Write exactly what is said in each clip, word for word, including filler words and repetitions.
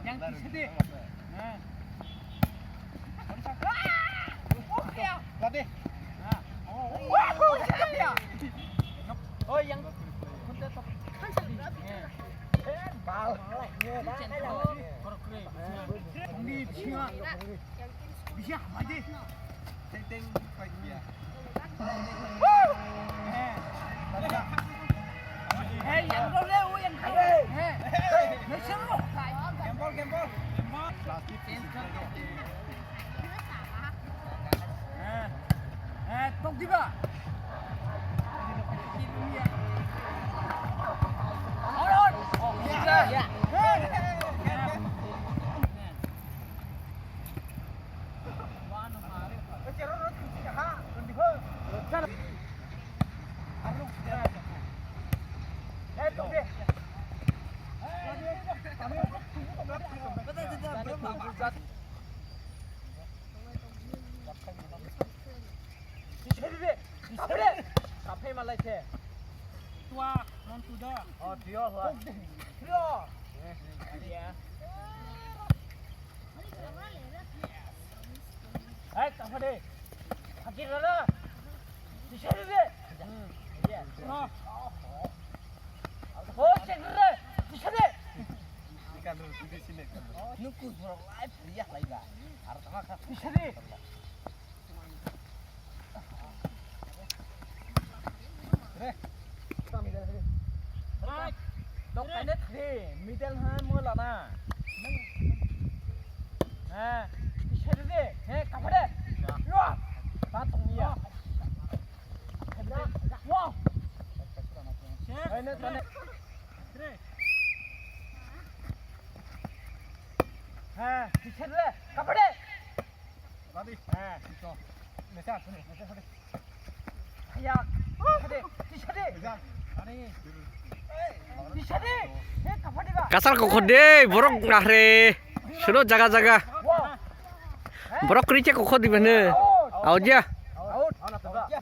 Yang di sini. Nah. Oh, yang. Bal. Ini bisingo. Bisi hambai di. Teng teng fight dia. Hey, yang rok le, o yang khai. Hey. Hey, gamble, gamble. Plastic. Hey, hey, tok diba. Hold on. Hey. Kaphai malai se. Tua, non tuda. Oh, tio hwa. Tio. Yeah. Hai, kaphade. Hakir rara. Tisari de. Hmm. Yeah. No. Oh, cek rara. Tisari. Nuku borok lai pria lai ba. Ar tama kha. Tisari. Dok kaine thri, middle ha mo lana. Ha, isere de, he, kaphade. Yo, ta tong ya. Yo. Kaine tane. Ha, isere de, kaphade. Tadi. Ha. Ito. Nesa, sini, nesa, sini. Ya. Tadi, tadi. Nesa. Ani. Tadi. He, kaphade ba. Kasar kokho de, borok ngahre. Suno jaga jaga. Wow. Borok kriche kokho di bene. Out. Out ya. Out. Out. Out.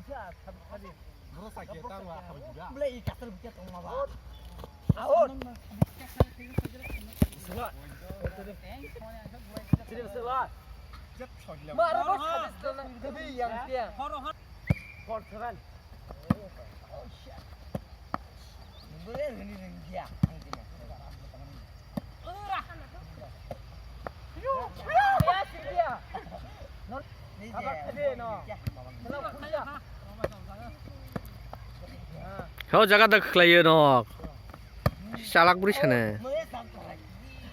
Bro, sakit, tahu apa juga? Beli kasar bicara tong apa? Out. Sini, sini, sini. Maro, bos, habis tu nang jadi yang dia. Four seven. Boleh ini yang dia. Hao jaga da khlaiyo nok. Chalak bwrwi sane.